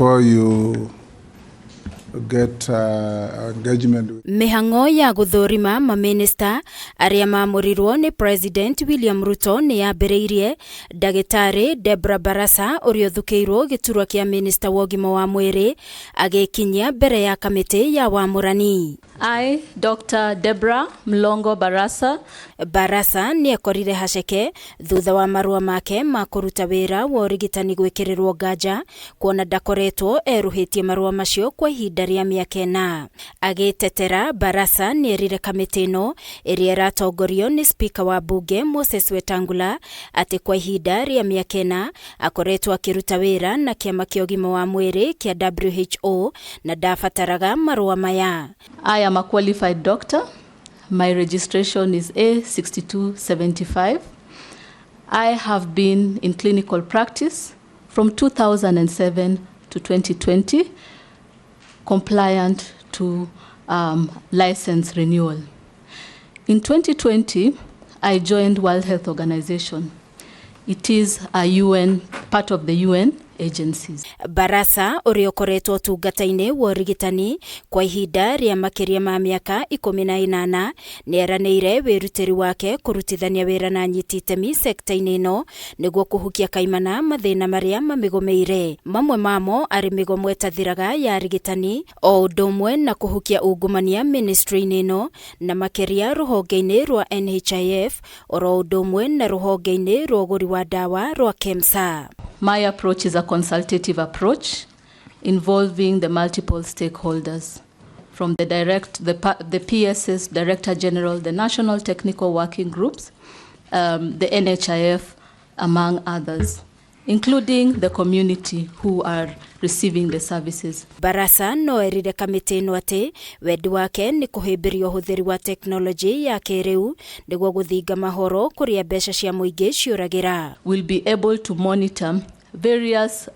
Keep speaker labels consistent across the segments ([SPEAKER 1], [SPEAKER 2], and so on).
[SPEAKER 1] Before you get engagement with
[SPEAKER 2] Mĩhang'o ya gũthũrima mamĩnĩsta arĩa mamũrirwo nĩ President William Ruto nĩ yambĩrĩirie. Ndagĩtarĩ Deborah Barasa, ũrĩa ũthukĩirwo gĩturwa kĩa minista wa ũgima wa mwĩrĩ, agĩkinyia mbere ya kamĩtĩ ya wamũrani.
[SPEAKER 3] I, Dr. Deborah Mlongo Barasa,
[SPEAKER 2] Barasa nĩ ekorire haceke thutha wa marũa make ma kũruta wĩra wa ũrigitani gwĩkĩrĩrwo nganja, kuona ndakoretwo erũhĩtie marũa macio kwa ihinda rĩa mĩaka 4. Agĩtetera, Barasa nĩ erire kamĩtĩ ĩno ĩrĩa ĩratongorio nĩ spika wa bunge Moses Wetangula atĩ kwa ihinda rĩa mĩaka 4 akoretwo akĩruta wĩra na kĩama kĩa ũgima wa mwĩrĩ kĩa WHO na ndabataraga marũa maya.
[SPEAKER 3] I am a qualified doctor. My registration is A6275. I have been in clinical practice from 2007 to 2020, compliant to license renewal. In 2020, I joined World Health Organization. It is a UN, part of the UN agencies.
[SPEAKER 2] Barasa, ũrĩa ũkoretwo ũtungata-inĩ wa ũrigitani kwa ihinda rĩa makĩria ma mĩaka 18, nĩ eranĩire wĩrutĩri wake kũrutithania wĩra na anyiti itemi sekta-inĩ ĩno nĩguo kũhukia kaimana mathĩna marĩa mamĩgũmĩire, mamwe mamo arĩ mĩgomo ĩtathiraga ya arigitani, o ũndũ ũmwe na kũhukia ungumania ministry-inĩ ĩno, na makĩria rũhonge-inĩ rwa NHIF, oro ũndũ ũmwe na rũhonge-inĩ rwa ũgũri wa ndawa rwa KEMSA.
[SPEAKER 3] My approach is a consultative approach involving the multiple stakeholders, from the PSs, Director General, the National Technical Working Groups, the NHIF, among others, including the community who are receiving the services.
[SPEAKER 2] Barasa no erire kamĩtĩ ĩno atĩ wendi wake nĩ kũhĩmbĩria ũhũthĩri wa tekinoronjĩ ya kĩrĩu nĩguo gũthinga mahoro kũrĩa mbeca cia mũingĩ ciũragĩra.
[SPEAKER 3] We'll be able to monitor various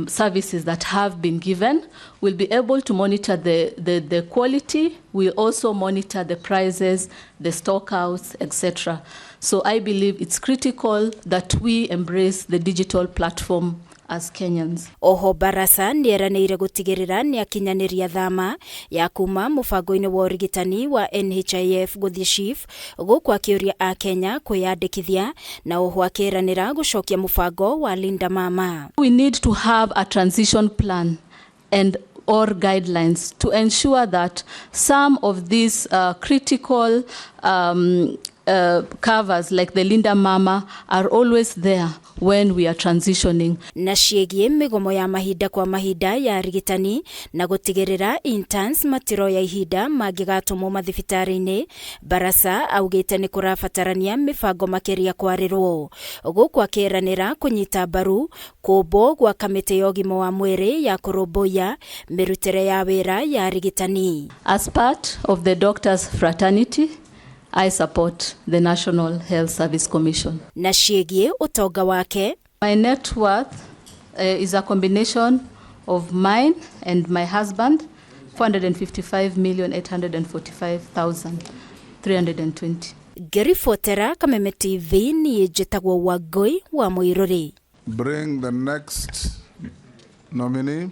[SPEAKER 3] services that have been given. We'll be able to monitor the quality. We'll also monitor the prices, the stockouts, etc. So I believe it's critical that we embrace the digital platform as Kenyans.
[SPEAKER 2] Oho Barasa nĩ eranĩire gũtigĩrĩra nĩ akinyanĩria thama ya kuma mũbango-inĩ wa ũrigitani wa NHIF gũthiĩ SHIF, gũkũ akĩũria a Kenya kwĩyandĩkithia, na oho akĩranĩra gũcokia mũbango wa Linda Mama.
[SPEAKER 3] We need to have a transition plan and or guidelines to ensure that some of these critical covers like the Linda Mama are always there when we are transitioning.
[SPEAKER 2] Na ciĩgiĩ mĩgomo ya mahinda kwa mahinda ya arigitani na gũtigĩrĩra interns matiroya ihinda mangĩgatũmwo mathibitarĩ-inĩ, Barasa augĩte nĩ kũrabatarania mĩbango makĩria kwarĩrwo, gũkũ akĩranĩra kũnyita mbaru kũmbwo gwa kamĩtĩ ya ũgima wa mwĩrĩ ya kũrũmbũiya mĩrutĩre ya wĩra ya arigitani.
[SPEAKER 3] As part of the doctors fraternity, I support the National Health Service Commission.
[SPEAKER 2] Na ciĩgiĩ ũtonga wake,
[SPEAKER 3] My net worth is a combination of mine and my husband, 455,845,320.
[SPEAKER 2] Ngĩribotera Kameme TV, niĩ njĩtagwo Wangũi wa Mũirũrĩ.
[SPEAKER 1] Bring the next nominee.